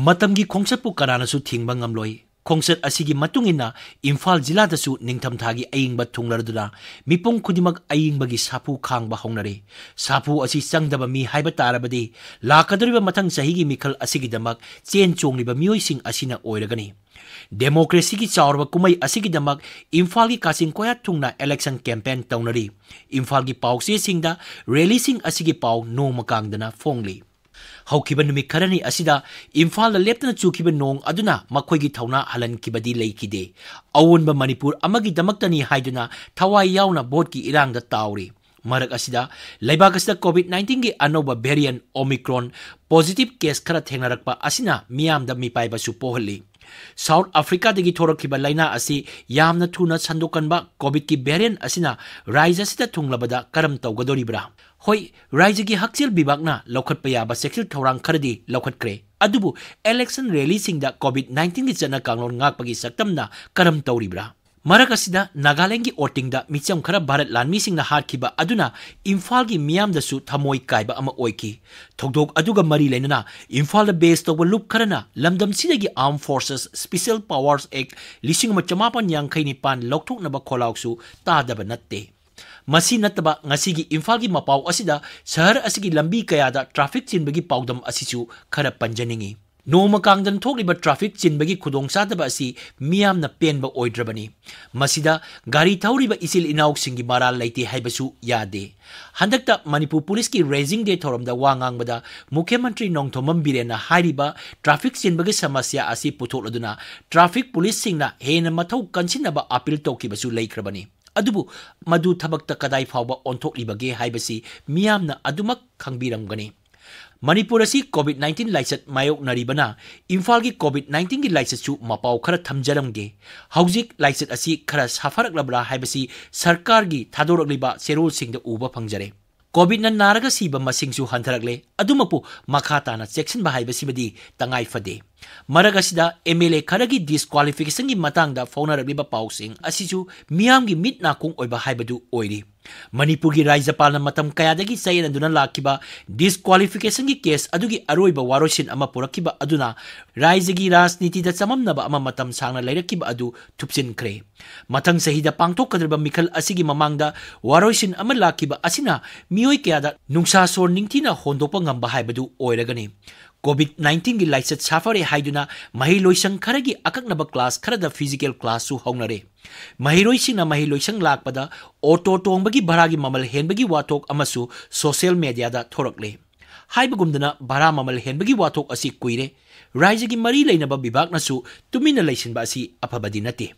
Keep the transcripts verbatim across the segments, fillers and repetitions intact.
ꯃꯇꯝꯒꯤ ꯈꯣꯡꯆꯠꯄꯨ ꯀꯅꯥꯅꯁꯨ ꯊꯤꯡꯕ ꯉꯝꯂꯣꯏ꯫ ꯈꯣꯡꯆꯠ ꯑꯁꯤꯒꯤ ꯃꯇꯨꯡ ꯏꯟꯅ ꯏꯝꯐꯥꯜ ꯖꯤꯂꯥꯗꯁꯨ ꯅꯤꯡꯊꯝꯊꯥꯒꯤ ꯑꯏꯪꯕ ꯊꯨꯡꯂꯗꯨꯅ ꯃꯤꯄꯨꯝ ꯈꯨꯗꯤꯡꯃꯛ ꯑꯏꯪꯕꯒꯤ ꯁꯥꯐꯨ ꯈꯥꯡꯕ ꯍꯧꯅꯔꯦ꯫ ꯁꯥꯐꯨ ꯑꯁꯤ ꯆꯪꯗꯕ ꯃꯤ ꯍꯥꯏꯕ ꯇꯥꯔꯕꯗꯤ ꯂꯥꯛꯀꯗꯧꯔꯤꯕ ꯃꯊꯪ ꯆꯍꯤꯒꯤ ꯃꯤꯈꯜ ꯑꯁꯤꯒꯤꯗꯃꯛ ꯆꯦꯟ ꯆꯣꯡꯂꯤꯕ ꯃꯤꯑꯣꯏꯁꯤꯡ ꯑꯁꯤꯅ ꯑꯣꯏꯔꯒꯅꯤ꯫ ꯗꯦꯃꯣꯀ꯭ꯔꯦꯁꯤꯒꯤ ꯆꯥꯎꯔꯕ ꯀꯨꯝꯍꯩ ꯑꯁꯤꯒꯤꯗꯃꯛ ꯏꯝꯐꯥꯜꯒꯤ ꯀꯥꯆꯤꯟ ꯀꯣꯌꯥ ꯊꯨꯡꯅ election campaign ꯇꯧꯅꯔꯤ꯫ ꯏꯝꯐꯥꯜꯒꯤ ꯄꯥꯎꯆꯦꯁꯤꯡꯗ rallyꯁꯤꯡ ꯑꯁꯤꯒꯤ ꯄꯥꯎ ꯅꯣꯡꯃ ꯀꯥꯡꯗꯅ ꯐꯣꯡꯂꯤ꯫ ꯍꯧꯈꯤꯕ ꯅꯨꯃꯤꯠ ꯈꯔꯅꯤ ꯑꯁꯤꯗ ꯏꯝꯐꯥꯜꯗ ꯂꯦꯞꯇꯅ ꯆꯨꯈꯤꯕ ꯅꯣꯡ ꯑꯗꯨꯅ ꯃꯈꯣꯏꯒꯤ ꯊꯧꯅꯥ ꯍꯜꯍꯟꯈꯤꯕꯗꯤ ꯂꯩꯈꯤꯗꯦ꯫ ꯑꯑꯣꯟꯕ ꯃꯅꯤꯄꯨꯔ ꯑꯃꯒꯤꯗꯃꯛꯇꯅꯤ ꯍꯥꯏꯗꯨꯅ ꯊꯋꯥꯏ ꯌꯥꯎꯅ ꯚꯣꯠꯀꯤ ꯏꯔꯥꯡꯗ ꯇꯥꯎꯔꯤ꯫ ꯃꯔꯛ ꯑꯁꯤꯗ ꯂꯩꯕꯥꯛ ꯑꯁꯤꯗ COVID nineteenꯒꯤ ꯑꯅꯧꯕ variant Omicron positive case ꯈꯔ ꯊꯦꯡꯅꯔꯛꯄ ꯑꯁꯤꯅ ꯃꯤꯌꯥꯝꯗ ꯃꯤꯄꯥꯏꯕꯁꯨ ꯄꯣꯛꯍꯜꯂꯤ꯫ South Africaꯗꯒꯤ ꯊꯣꯔꯛꯈꯤꯕ ꯂꯥꯏꯅꯥ ꯑꯁꯤ ꯌꯥꯝꯅ ꯊꯨꯅ ꯁꯟꯗꯣꯛꯀꯟꯕ COVIDꯀꯤ variant ꯑꯁꯤꯅ ꯔꯥꯏꯖ꯭ꯌ ꯑꯁꯤꯗ ꯊꯨꯡꯂꯕꯗ ꯀꯔꯝ ꯇꯧꯒꯗꯧꯔꯤꯕ꯭ꯔꯥ? ꯍꯣꯏ, ꯔꯥꯏꯖ꯭ꯌꯒꯤ ꯍꯛꯁꯦꯜ ꯕꯤꯚꯥꯒꯅ ꯂꯧꯈꯠꯄ ꯌꯥꯕ ꯆꯦꯛꯁꯤꯜ ꯊꯧꯔꯥꯡ ꯈꯔꯗꯤ ꯂꯧꯈꯠꯈ꯭ꯔꯦ꯫ ꯑꯗꯨꯕꯨ election rallyꯁꯤꯡꯗ COVID nineteenꯒꯤ ꯆꯠꯅ ꯀꯥꯡꯂꯣꯟ ꯉꯥꯛꯄꯒꯤ ꯁꯛꯇꯝꯅ ꯀꯔꯝ ꯇꯧꯔꯤꯕ꯭ꯔꯥ? ꯃꯔꯛ ꯑꯁꯤꯗ ꯅꯥꯒꯥꯂꯦꯟꯗꯒꯤ ꯑꯣꯇꯤꯡꯗ ꯃꯤꯆꯝ ꯈꯔ ꯚꯥꯔꯠ ꯂꯥꯟꯃꯤꯁꯤꯡꯅ ꯍꯥꯠꯈꯤꯕ ꯑꯗꯨꯅ ꯏꯝꯐꯥꯜꯒꯤ ꯃꯤꯌꯥꯝꯗꯁꯨ ꯊꯃꯣꯏ ꯀꯥꯏꯕ ꯑꯃ ꯑꯣꯏꯈꯤ꯫ ꯊꯧꯗꯣꯛ ꯑꯗꯨꯒ ꯃꯔꯤ ꯂꯩꯅꯅ ꯏꯝꯐꯥꯜꯗ base ꯇꯧꯕ ꯂꯨꯞ ꯈꯔꯅ ꯂꯝꯗꯝꯁꯤꯗꯒꯤ Armed Forces Special Powers Act ꯂꯤꯁꯤꯡ ꯑꯃ ꯆꯃꯥꯄꯟ ꯌꯥꯡꯈꯩ ꯅꯤꯄꯥꯟ ꯂꯧꯊꯣꯛꯅꯕ ꯈꯣꯜꯂꯥꯎꯁꯨ ꯇꯥꯗꯕ ꯅꯠꯇꯦ꯫ ꯃꯁꯤ ꯅꯠꯇꯕ ꯉꯁꯤꯒꯤ ꯏꯝꯐꯥꯜꯒꯤ ꯃꯄꯥꯎ ꯑꯁꯤꯗ ꯁꯍꯔ ꯑꯁꯤꯒꯤ ꯂꯝꯕꯤ ꯀꯌꯥꯗ traffic ꯆꯤꯟꯕꯒꯤ ꯄꯥꯎꯗꯝ ꯑꯁꯤꯁꯨ ꯈꯔ ꯄꯟꯖꯅꯤꯡꯏ꯫ ꯅꯣꯡꯃ ꯀꯥꯡꯗꯅ ꯊꯣꯛꯂꯤꯕ traffic ꯆꯤꯟꯕꯒꯤ ꯈꯨꯗꯣꯡꯆꯥꯗꯕ ꯑꯁꯤ ꯃꯤꯌꯥꯝꯅ ꯄꯦꯟꯕ ꯑꯣꯏꯗ꯭ꯔꯕꯅꯤ꯫ ꯃꯁꯤꯗ ꯒꯥꯔꯤ ꯊꯧꯔꯤꯕ ꯏꯆꯤꯜ ꯏꯅꯥꯎꯁꯤꯡꯒꯤ ꯃꯔꯥꯜ ꯂꯩꯇꯦ ꯍꯥꯏꯕꯁꯨ ꯌꯥꯗꯦ꯫ ꯍꯟꯗꯛꯇ ꯃꯅꯤꯄꯨꯔ ꯄꯨꯂꯤꯁꯀꯤ Raising Day ꯊꯧꯔꯝꯗ ꯋꯥ ꯉꯥꯡꯕꯗ ꯃꯨꯈ꯭ꯌ ꯃꯟꯇ꯭ꯔꯤ ꯅꯣꯡꯊꯣꯝꯕꯝ ꯕꯤꯔꯦꯟꯅ ꯍꯥꯏꯔꯤꯕ traffic ꯆꯤꯟꯕꯒꯤ ꯁꯃꯁ꯭ꯌꯥ ꯑꯁꯤ ꯄꯨꯊꯣꯛꯂꯗꯨꯅ traffic ꯄꯨꯂꯤꯁꯁꯤꯡꯅ ꯍꯦꯟꯅ ꯃꯊꯧ ꯀꯟꯁꯤꯟꯅꯕ appeal ꯇꯧꯈꯤꯕꯁꯨ ꯂꯩꯈ꯭ꯔꯕꯅꯤ꯫ ꯑꯗꯨꯕꯨ ꯃꯗꯨ ꯊꯕꯛꯇ ꯀꯗꯥꯏ ꯐꯥꯎꯕ ꯑꯣꯟꯊꯣꯛꯂꯤꯕꯒꯦ ꯍꯥꯏꯕꯁꯤ ꯃꯤꯌꯥꯝꯅ ꯑꯗꯨꯃꯛ ꯈꯪꯕꯤꯔꯝꯒꯅꯤ꯫ ꯃꯅꯤꯄꯨꯔ ꯑꯁꯤ COVID nineteen ꯂꯥꯏꯆꯠ ꯃꯥꯌꯣꯛꯅꯔꯤꯕꯅ ꯏꯝꯐꯥꯜꯒꯤ COVID nineteenꯒꯤ ꯂꯥꯏꯆꯠꯁꯨ ꯃꯄꯥꯎ ꯈꯔ ꯊꯝꯖꯔꯝꯒꯦ꯫ ꯍꯧꯖꯤꯛ ꯂꯥꯏꯆꯠ ꯑꯁꯤ ꯈꯔ ꯁꯥꯐꯔꯛꯂꯕ꯭ꯔꯥ ꯍꯥꯏꯕꯁꯤ ꯁꯔꯀꯥꯔꯒꯤ ꯊꯥꯗꯣꯔꯛꯂꯤꯕ ꯆꯦꯔꯣꯜꯁꯤꯡꯗ ꯎꯕ ꯐꯪꯖꯔꯦ꯫ COVIDꯅ ꯅꯥꯔꯒ ꯁꯤꯕ ꯃꯁꯤꯡꯁꯨ ꯍꯟꯊꯔꯛꯂꯦ꯫ ꯑꯗꯨꯃꯛꯄꯨ ꯃꯈꯥ ꯇꯥꯅ ꯆꯦꯛꯁꯤꯟꯕ ꯍꯥꯏꯕꯁꯤꯃꯗꯤ ꯇꯉꯥꯏ ꯐꯗꯦ꯫ ꯃꯔꯛ ꯑꯁꯤꯗ MLA ꯈꯔꯒꯤ disqualificationꯒꯤ ꯃꯇꯥꯡꯗ ꯐꯥꯎꯅꯔꯛꯂꯤꯕ ꯄꯥꯎꯁꯤꯡ ꯑꯁꯤꯁꯨ ꯃꯤꯌꯥꯝꯒꯤ ꯃꯤꯠ ꯅꯥꯀꯣꯡ ꯑꯣꯏꯕ ꯍꯥꯏꯕꯗꯨ ꯑꯣꯏꯔꯤ꯫ ꯃꯅꯤꯄꯨꯔꯒꯤ ꯔꯥꯖ꯭ꯌꯄꯥꯜꯅ ꯃꯇꯝ ꯀꯌꯥꯗꯒꯤ ꯆꯌꯦꯠꯅꯗꯨꯅ ꯂꯥꯛꯈꯤꯕ ꯗꯤꯁꯀ꯭ꯋꯥꯂꯤꯐꯤꯀꯦꯁꯟꯒꯤ ꯀꯦꯁ ꯑꯗꯨꯒꯤ ꯑꯔꯣꯏꯕ ꯋꯥꯔꯣꯏꯁꯤꯟ ꯑꯃ ꯄꯨꯔꯛꯈꯤꯕ ꯑꯗꯨꯅ ꯔꯥꯖ꯭ꯌꯒꯤ ꯔꯥꯖꯅꯤꯇꯤꯗ ꯆꯃꯝꯅꯕ ꯑꯃ ꯃꯇꯝ ꯁꯥꯡꯅ ꯂꯩꯔꯛꯈꯤꯕ ꯑꯗꯨ ꯊꯨꯞꯆꯤꯟꯈ꯭ꯔꯦ꯫ ꯃꯊꯪ ꯆꯍꯤꯗ ꯄꯥꯡꯊꯣꯛꯀꯗꯧꯔꯤꯕ ꯃꯤꯈꯜ ꯑꯁꯤꯒꯤ ꯃꯃꯥꯡꯗ ꯋꯥꯔꯣꯏꯁꯤꯟ ꯑꯃ ꯂꯥꯛꯈꯤꯕ ꯑꯁꯤꯅ ꯃꯤꯑꯣꯏ ꯀꯌꯥꯗ ꯅꯨꯡꯁꯥ ꯁꯣꯔ ꯅꯤꯡꯊꯤꯅ ꯍꯣꯟꯗꯣꯛꯄ ꯉꯝꯕ ꯍꯥꯏꯕꯗꯨ ꯑꯣꯏꯔꯒꯅꯤ꯫ ꯀꯣꯚꯤꯗ ꯅꯥꯏꯟꯇꯤꯟꯒꯤ ꯂꯥꯏꯆꯠ ꯁꯥꯐꯔꯦ ꯍꯥꯏꯗꯨꯅ ꯃꯍꯩꯂꯣꯏꯁꯪ ꯈꯔꯒꯤ ꯑꯀꯛꯅꯕ ꯀ꯭ꯂꯥꯁ ꯈꯔꯗ ꯐꯤꯖꯤꯀꯦꯜ ꯀ꯭ꯂꯥꯁꯁꯨ ꯍꯧꯅꯔꯦ꯫ ꯃꯍꯩꯔꯣꯏꯁꯤꯡꯅ ꯃꯍꯩꯂꯣꯏꯁꯪ ꯂꯥꯛꯄꯗ ꯑꯣꯇꯣ ꯇꯣꯡꯕꯒꯤ ꯚꯔꯥꯒꯤ ꯃꯃꯜ ꯍꯦꯟꯕꯒꯤ ꯋꯥꯊꯣꯛ ꯑꯃꯁꯨ ꯁꯣꯁꯤꯌꯦꯜ ꯃꯦꯗꯤꯌꯥꯗ ꯊꯣꯔꯛꯂꯦ꯫ ꯍꯥꯏꯕꯒꯨꯝꯗꯅ ꯚꯔꯥ ꯃꯃꯜ ꯍꯦꯟꯕꯒꯤ ꯋꯥꯊꯣꯛ ꯑꯁꯤ ꯀꯨꯏꯔꯦ꯫ ꯔꯥꯖ꯭ꯌꯒꯤ ꯃꯔꯤ ꯂꯩꯅꯕ ꯕꯤꯚꯥꯒꯅꯁꯨ ꯇꯨꯃꯤꯟꯅ ꯂꯩꯁꯤꯟꯕ ꯑꯁꯤ ꯑꯐꯕꯗꯤ ꯅꯠꯇꯦ꯫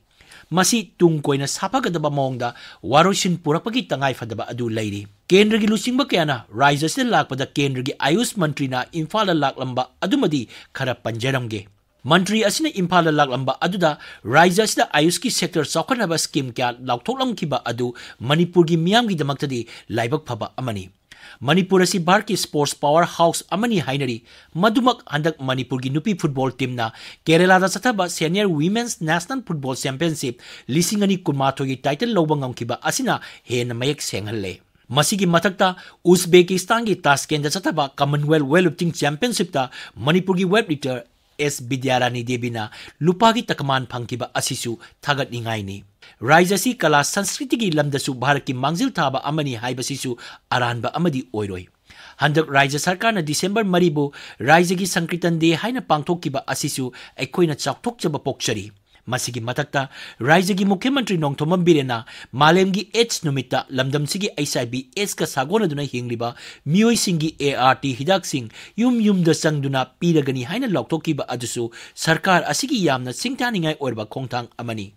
ꯃꯁꯤ ꯇꯨꯡ ꯀꯣꯏꯅ ꯁꯥꯐꯒꯗꯕ ꯃꯑꯣꯡꯗ ꯋꯥꯔꯣꯏꯁꯤꯟ ꯄꯨꯔꯛꯄꯒꯤ ꯇꯉꯥꯏ ꯐꯗꯕ ꯑꯗꯨ ꯂꯩꯔꯤ꯫ ꯀꯦꯟꯗ꯭ꯔꯒꯤ ꯂꯨꯆꯤꯡꯕ ꯀꯌꯥꯅ ꯔꯥꯖ꯭ꯌ ꯑꯁꯤꯗ ꯂꯥꯛꯄꯗ ꯀꯦꯟꯗ꯭ꯔꯒꯤ ꯑꯌꯨꯁ ꯃꯟꯇ꯭ꯔꯤꯅ ꯏꯝꯐꯥꯜꯗ ꯂꯥꯛꯂꯝꯕ ꯑꯗꯨꯃꯗꯤ ꯈꯔ ꯄꯟꯖꯔꯝꯒꯦ꯫ ꯃꯟꯇ꯭ꯔꯤ ꯑꯁꯤꯅ ꯏꯝꯐꯥꯜꯗ ꯂꯥꯛꯂꯝꯕ ꯑꯗꯨꯗ ꯔꯥꯖ꯭ꯌ ꯑꯁꯤꯗ ꯑꯌꯨꯁꯀꯤ ꯁꯦꯛꯇꯔ ꯆꯥꯎꯈꯠꯅꯕ ꯁ꯭ꯀꯤꯝ ꯀꯌꯥ ꯂꯥꯎꯊꯣꯛꯂꯝꯈꯤꯕ ꯑꯗꯨ ꯃꯅꯤꯄꯨꯔꯒꯤ ꯃꯤꯌꯥꯝꯒꯤꯗꯃꯛꯇꯗꯤ ꯂꯥꯏꯕꯛ ꯐꯕ ꯑꯃꯅꯤ꯫ ꯃꯅꯤꯄꯨꯔ ꯑꯁꯤ ꯚꯥꯔꯠꯀꯤ ꯁ꯭ꯄꯣꯔꯠꯁ ꯄꯥꯋꯔ ꯍꯥꯎꯁ ꯑꯃꯅꯤ ꯍꯥꯏꯅꯔꯤ꯫ ꯃꯗꯨꯃꯛ ꯍꯟꯗꯛ ꯃꯅꯤꯄꯨꯔꯒꯤ ꯅꯨꯄꯤ ꯐꯨꯠꯕꯣꯜ ꯇꯤꯝꯅ ꯀꯦꯔꯦꯂꯥꯗ ꯆꯠꯊꯕ senior women's national football championship ꯂꯤꯁꯤꯡ ꯑꯅꯤ ꯀꯨꯟꯃꯥꯊꯣꯏꯒꯤ ꯇꯥꯏꯇꯜ ꯂꯧꯕ ꯉꯝꯈꯤꯕ ꯑꯁꯤꯅ ꯍꯦꯟꯅ ꯃꯌꯦꯛ ꯁꯦꯡꯍꯜꯂꯦ꯫ ꯃꯁꯤꯒꯤ ꯃꯊꯛꯇ ꯎꯖꯕꯦꯀꯤꯁꯇꯥꯟꯒꯤ ꯇꯥꯁꯀꯦꯟꯗ ꯆꯠꯊꯕ ꯀꯃꯟꯋꯦꯜꯊ ꯋꯦꯠ ꯂꯤꯐꯇꯤꯡ ꯆꯦꯝꯄꯤꯌꯟꯁꯤꯞꯇ ꯃꯅꯤꯄꯨꯔꯒꯤ ꯋꯦꯠ ꯂꯤꯐꯇꯔ ꯑꯦꯁ ꯕꯤꯗ꯭ꯌꯥꯔꯥꯅꯤ ꯗꯦꯕꯤꯅ ꯂꯨꯄꯥꯒꯤ ꯇꯀꯃꯥꯟ ꯐꯪꯈꯤꯕ ꯑꯁꯤꯁꯨ ꯊꯥꯒꯠꯅꯤꯡꯉꯥꯏꯅꯤ꯫ ꯔꯥꯖ꯭ꯌ ꯑꯁꯤ ꯀꯂꯥ ꯁꯪꯁꯀ꯭ꯔꯤꯇꯤꯒꯤ ꯂꯝꯗꯁꯨ ꯚꯥꯔꯠꯀꯤ ꯃꯥꯡꯖꯤꯜ ꯊꯥꯕ ꯑꯃꯅꯤ ꯍꯥꯏꯕꯁꯤꯁꯨ ꯑꯔꯥꯟꯕ ꯑꯃꯗꯤ ꯑꯣꯏꯔꯣꯏ꯫ ꯍꯟꯗꯛ ꯔꯥꯖ꯭ꯌ ꯁꯔꯀꯥꯔꯅ ꯗꯤꯁꯦꯝꯕꯔ ꯃꯔꯤꯕꯨ ꯔꯥꯖ꯭ꯌꯒꯤ ꯁꯪꯀ꯭ꯔꯤꯇꯟ ꯗꯦ ꯍꯥꯏꯅ ꯄꯥꯡꯊꯣꯛꯈꯤꯕ ꯑꯁꯤꯁꯨ ꯑꯩꯈꯣꯏꯅ ꯆꯥꯎꯊꯣꯛꯆꯕ ꯄꯣꯛꯆꯔꯤ꯫ ꯃꯁꯤꯒꯤ ꯃꯊꯛꯇ ꯔꯥꯖ꯭ꯌꯒꯤ ꯃꯨꯈ꯭ꯌ ꯃꯟꯇ꯭ꯔꯤ ꯅꯣꯡꯊꯣꯝꯕꯝ ꯕꯤꯔꯦꯟꯅ ꯃꯥꯂꯦꯝꯒꯤ ꯑꯦꯗꯁ ꯅꯨꯃꯤꯠꯇ ꯂꯝꯗꯝꯁꯤꯒꯤ ꯑꯩꯆ ꯑꯥꯏ ꯚꯤ ꯑꯦꯗꯁꯀ ꯁꯥꯒꯣꯟꯅꯗꯨꯅ ꯍꯤꯡꯂꯤꯕ ꯃꯤꯑꯣꯏꯁꯤꯡꯒꯤ ꯑꯦ ꯑꯥꯔ ꯇꯤ ꯍꯤꯗꯥꯛꯁꯤꯡ ꯌꯨꯝ ꯌꯨꯝꯗ ꯆꯪꯗꯨꯅ ꯄꯤꯔꯒꯅꯤ ꯍꯥꯏꯅ ꯂꯥꯎꯊꯣꯛꯈꯤꯕ ꯑꯗꯨꯁꯨ ꯁꯔꯀꯥꯔ ꯑꯁꯤꯒꯤ ꯌꯥꯝꯅ ꯁꯤꯡꯊꯥꯅꯤꯡꯉꯥꯏ ꯑꯣꯏꯔꯕ ꯈꯣꯡꯊꯥꯡ ꯑꯃꯅꯤ꯫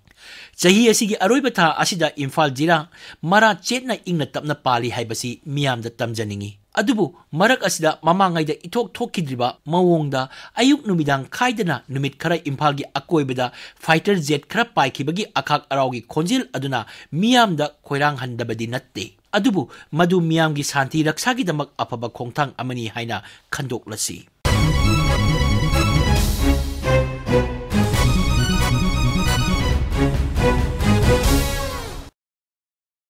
ꯆꯍꯤ ꯑꯁꯤꯒꯤ ꯑꯔꯣꯏꯕ ꯊꯥ ꯑꯁꯤꯗ ꯏꯝꯐꯥꯜ ꯖꯤꯂꯥ ꯃꯔꯥ ꯆꯦꯠꯅ ꯏꯪꯅ ꯇꯞꯅ ꯄꯥꯜꯂꯤ ꯍꯥꯏꯕꯁꯤ ꯃꯤꯌꯥꯝꯗ ꯇꯝꯖꯅꯤꯡꯏ꯫ ꯑꯗꯨꯕꯨ ꯃꯔꯛ ꯑꯁꯤꯗ ꯃꯃꯥꯡꯉꯩꯗ ꯏꯊꯣꯛ ꯊꯣꯛꯈꯤꯗ꯭ꯔꯤꯕ ꯃꯑꯣꯡꯗ ꯑꯌꯨꯛ ꯅꯨꯃꯤꯗꯥꯡ ꯈꯥꯏꯗꯅ ꯅꯨꯃꯤꯠ ꯈꯔ ꯏꯝꯐꯥꯜꯒꯤ ꯑꯀꯣꯏꯕꯗ ꯐꯥꯏꯇꯔ ꯖꯦꯠ ꯈꯔ ꯄꯥꯏꯈꯤꯕꯒꯤ ꯑꯈꯥꯛ ꯑꯔꯥꯎꯒꯤ ꯈꯣꯟꯖꯦꯜ ꯑꯗꯨꯅ ꯃꯤꯌꯥꯝꯗ ꯈꯣꯏꯔꯥꯡꯍꯟꯗꯕꯗꯤ ꯅꯠꯇꯦ꯫ ꯑꯗꯨꯕꯨ ꯃꯗꯨ ꯃꯤꯌꯥꯝꯒꯤ ꯁꯥꯟꯇꯤ ꯔꯛꯁꯥꯒꯤꯗꯃꯛ ꯑꯐꯕ ꯈꯣꯡꯊꯥꯡ ꯑꯃꯅꯤ ꯍꯥꯏꯅ ꯈꯟꯗꯣꯛꯂꯁꯤ꯫